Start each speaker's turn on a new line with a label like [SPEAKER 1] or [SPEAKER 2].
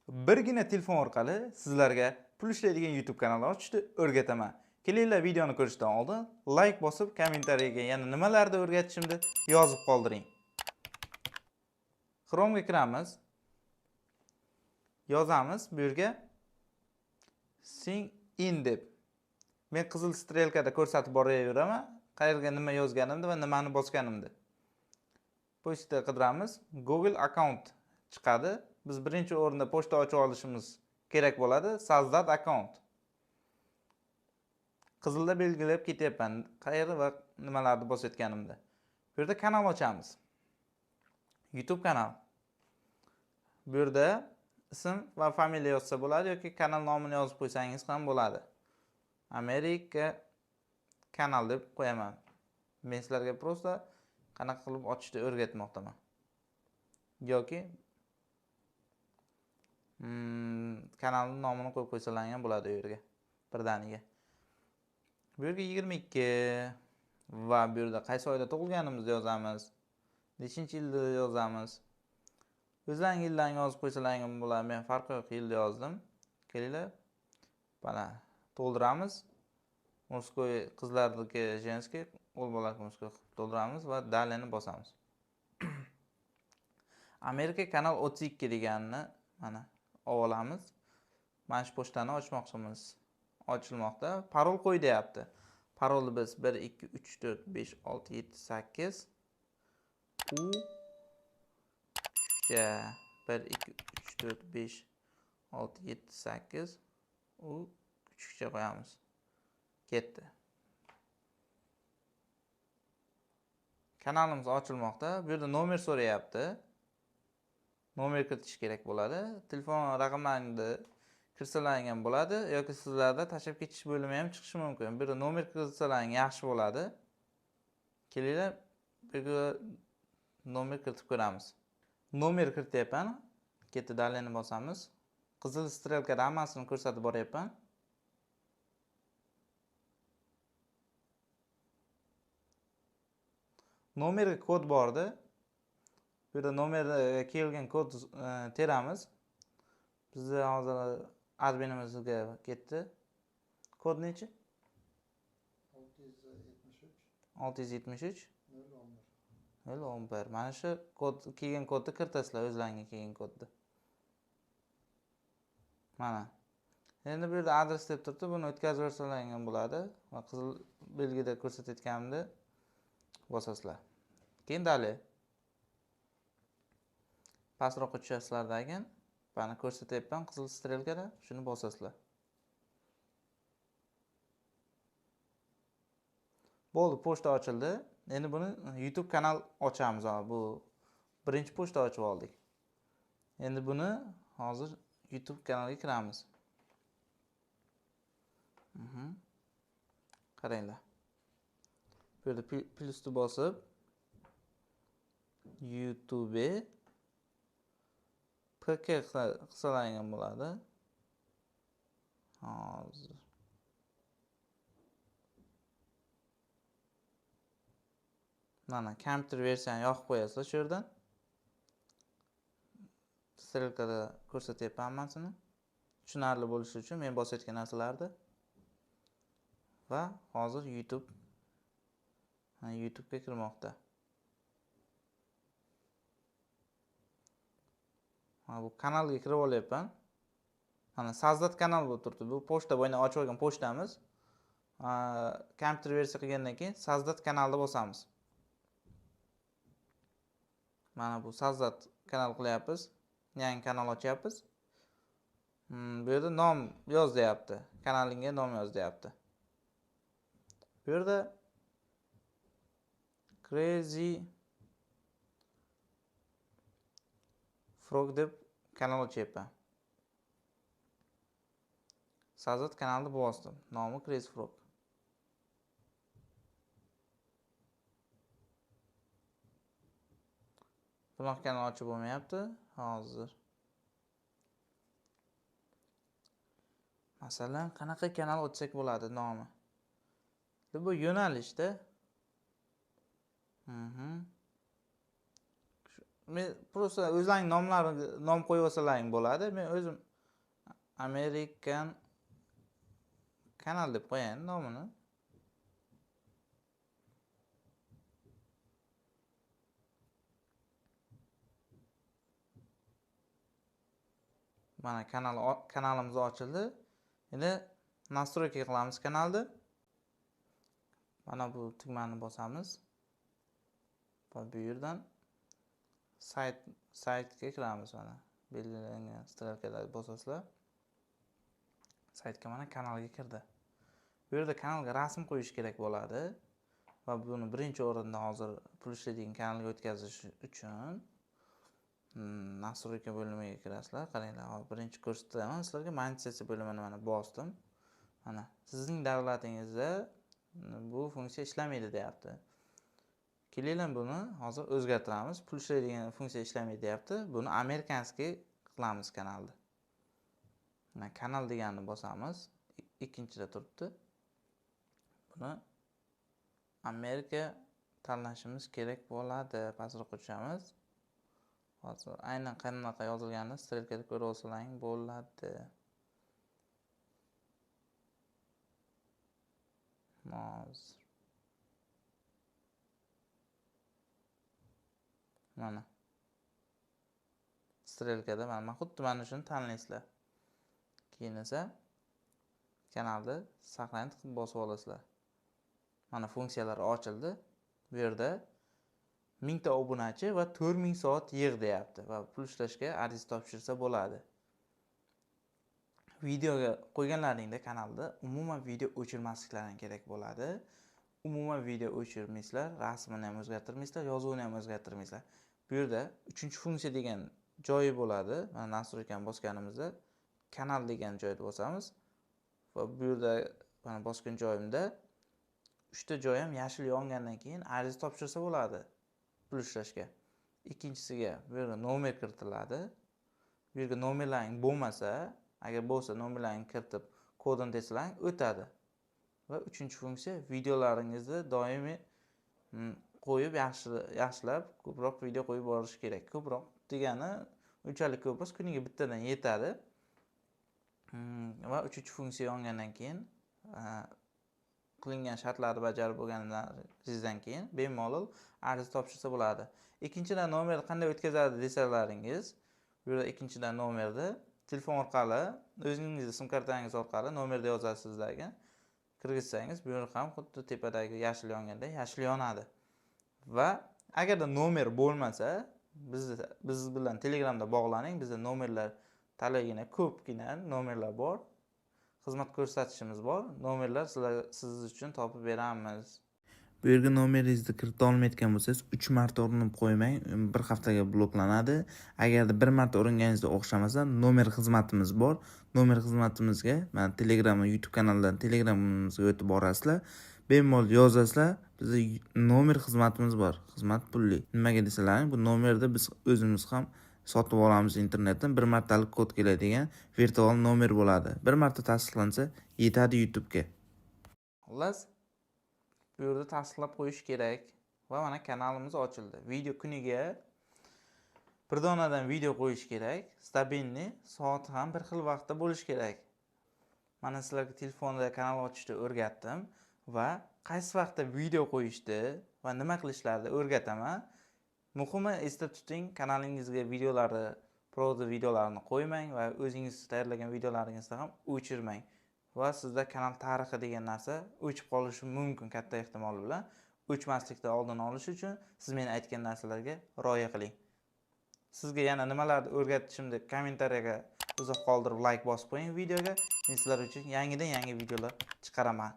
[SPEAKER 1] Birgina telefon orqali sizlarga pul ishlaydigan YouTube kanali ochishni o'rgataman. Kelinglar, videoni ko'rishdan oldin like bosib, kommentariyaga yana nimalarni o'rgatishimni yozib qoldiring. Chrome'ga kiramiz. Yozamiz bu yerga sign in deb. Men qizil strelkada ko'rsatib boraveraman, qayerga nima yozganimni va nimani bosganimni. Pochta qidiramiz, Google account chiqadi. Biz birinchi o'rinda pochta ochib olishimiz kerak bo'ladi. Создать account. Qizilda belgilab ketyapman, qayerda va nimalarni bosayotganimni. Bu yerda kanal ochamiz. YouTube kanal. Bu yerda ism va familiya yozsa bo'ladi yoki kanal nomini yozib qo'ysangiz ham bo'ladi. Amerika kanal deb qo'yaman. Men sizlarga prosta qanaqa qilib ochishni o'rgatmoqdaman. Yoki kanalning nomini qo'yib qo'ysalaring ham bo'ladi u yerga birdaniga. Bu yerga 22 va bu yerda qaysi oyda tug'ilganimizni yozamiz. Nechinchi yilda yozamiz. O'zlaring yillarni yozib qo'ysalaring ham bo'ladi. Men farqi yo'q, yilni yozdim. Kelinglar. Mana to'ldiramiz. Мужской qizlarniki женский, o'g'il bolalarniki мужской qilib to'ldiramiz va daleni bosamiz. Amerika kanal 32 deganini mana olamiz. Mana shu pochtani ochmoqchimiz. Ochilmoqda. Parol qo'y deyapti. Parolni biz 1 2 3 4 5 6 7 8 U kuchukcha 1 2 3 4 5 6 7 8 U kuchukcha qo'yamiz. Ketdi. Kanalimiz ochilmoqda. Bu yerda nomer so'rayapti. Nomer kiritish kerak bo'ladi. Telefon raqamlarini kirsalaring ham bo'ladi yoki sizlarda tashlab ketish bo'limi ham chiqishi mumkin. Bu yerda nomer kiritsalaring yaxshi bo'ladi. Kelinglar, bu yerga nomer kiritib ko'ramiz. Nomer kirityapman. Ketdi, daleni bosamiz. Qizil strelkada hammasini ko'rsatib boryapman. Nomerga kod bordi. Bu yerda nomerga kelgan kod teramiz. Bizda hozir adminimizga ketdi. Kod nechi?
[SPEAKER 2] 673.
[SPEAKER 1] 673.
[SPEAKER 2] 011.
[SPEAKER 1] 011. Mana shu kod, kelgan kodni kiritasizlar, o'zlaringga kelgan kodni. Mana. Endi bu yerda adres deb turibdi. Buni o'tkazib yuborsalaring ham bo'ladi. Va qizil belgida ko'rsatayotganimni bosasizlar. Keyin dali. Pastroqqa tushasizlar, mana ko'rsatyapman qizil strelkada, shuni bosasizlar. Bo'ldi, pochta ochildi. Endi buni YouTube kanal ochamiz. Bu birinchi pochta ochib oldik. Endi buni hozir YouTube kanaliga kiramiz. Qaranglar. Bu yerda plusni bosib YouTube PK qilsalaring ham bo'ladi. Hozir. Mana kompyuter versiyani yoqib qo'yasizlar shu yerdan. Strelkada ko'rsatyapman hammasini. Tushunarli bo'lishi uchun men bosayotgan narsalarni. Va hozir YouTube'ga kirmoqda. Mana bu kanalga kirib olyapman. Mana Создать kanal bo'lib turibdi. Bu pochta bo'yicha ochib olgan pochtamiz. Kompyuter versiya qilgandan keyin Создать kanalni bosamiz. Mana bu Создать kanal qilyapmiz. Yangi kanal ochyapmiz. Bu yerda nom yoz deyapti. Kanalingga nom yoz deyapti. Bu yerda Crazy Frog deb kanal ochyapman. Создать kanalni bosdim. Nomi Crazy Frog. Bunaqa kanal ochib bo'lmayapti hozir. Masalan, qanaqa kanal ochsak bo'ladi nomi? Bu yo'nalishda. Men просто o'zlaring nomlarini nom qo'yib olsalaring bo'ladi. Men o'zim American kanal deb qo'yayin nomini. Mana kanalimiz ochildi. Endi настройка qilamiz kanalni. Mana bu tugmani bosamiz. Va bu yerdan saytga kiramiz mana. Belgilangan strelkalar bosasizlar. Saytga mana kanalga kirdi. Bu yerda kanalga rasm qo'yish kerak bo'ladi. Va buni birinchi o'rinda hozir pul ishlaydigan kanalga o'tkazish uchun настройка bo'limiga kirasizlar. Qaranglar, hozir birinchi ko'rsataman sizlarga. Monetizatsiya bo'limini mana bosdim. Mana sizning davlatingizda bu funksiya ishlamaydi deyapti. Kelinglar buni hozir o'zgartiramiz. Pul ishlaydigan funksiya ishlamaydi deyapti. Buni amerikanskiy qilamiz kanalni. Mana kanal deganni bosamiz. Ikkinchida turibdi. Buni Amerika tanlashimiz kerak bo'ladi. Pastroqqa tushamiz. Hozir aynan qanaqa yozilganini strelkada ko'rib olsalaring bo'ladi. Hozir. Mana strelkada mana xuddi mana shuni tanlaysizlar. Keyin esa kanalni saqlanib qilib bosib olasizlar. Mana funksiyalar ochildi. Bu yerda 1000 ta obunachi va 4000 soat yig' deyapti va pul ishlashga ariza topshirsa bo'ladi. Videoga qo'yganlaringda kanalda umuman video o'chirmasliklaring kerak bo'ladi. Umuman video o'chirmaysizlar, rasmini ham o'zgartirmaysizlar, yozuvini ham o'zgartirmaysizlar. Bu yerda 3-funksiya degan joyi bo'ladi. Mana настройкani bosganimizda kanal degan joyda bosamiz va bu yerda mana bosgan joyimda 3 ta joy ham yashil yongandan keyin ariza topshirsa bo'ladi pul ishlashga. Ikkinchisiga bu yerga nomer kiritiladi. Bu yerga nomerlaring bo'lmasa, agar bo'lsa nomerlaringni kiritib kodini tersalaring o'tadi. Va 3-funksiya videolaringizni doimiy qo'yib yaxshilab ko'proq video qo'yib borish kerak. Ko'proq degani unchalik ko'p emas, kuniga bittadan yetadi. Va 3-funksiya yongandan keyin qilingan shartlarni bajarib bo'lganingizdan keyin bemalol ariza topshirsa bo'ladi. Ikkinchidan nomerni qanday o'tkazadi desalaringiz, bu yerda ikkinchidan nomerni telefon orqali, o'zingizni sim kartangiz orqali nomerni yozasizlarga kirgizsangiz, bu yer ham xuddi tepadagi yashil yonganda yashil yonadi. Va agarda nomer bo'lmasa, biz bilan Telegramda bog'laning, bizda nomerlar talaygina, ko'pgina nomerlar bor. Xizmat ko'rsatishimiz bor. Nomerlar siz uchun topib beramiz. Bu yerga nomeringizni kirita olmayotgan bo'lsangiz, 3 marta urinib qo'ymang, bir haftaga bloklanadi. Agarda bir marta uringaningizda o'xshamasa, nomer xizmatimiz bor. Nomer xizmatimizga mana Telegram va YouTube kanalidan Telegramimizga o'tib borasizlar. Bemalol yozasizlar. Bizda nomer xizmatimiz bor. Xizmat pulli. Nimaga desalaring, bu nomerni biz o'zimiz ham sotib olamiz internetdan. Bir martalik kod keladigan virtual nomer bo'ladi. Bir marta tasdiqlansa yetadi YouTube'ga. Xullas, bu yerda tasdiqlab qo'yish kerak va mana kanalimiz ochildi. Video kuniga bir donadan video qo'yish kerak. Stabilni, soat ham bir xil vaqtda bo'lish kerak. Mana sizlarga telefonda kanal ochishni o'rgatdim va qaysi vaqtda video qo'yishni va nima qilishlarni o'rgataman. Muhimi esda tuting, kanalingizga videolarni, proza videolarini qo'ymang va o'zingiz tayyorlagan videolaringizni ham o'chirmang. Va sizda kanal tarixi degan narsa o'chib qolishi mumkin katta ehtimol bilan. O'chmaslikni oldini olish uchun siz men aytgan narsalarga rioya qiling. Sizga yana nimalarni o'rgatishimni kommentariyaga izoh qoldirib like bosib qo'ying videoga. Men sizlar uchun yangidan yangi videolar chiqaraman.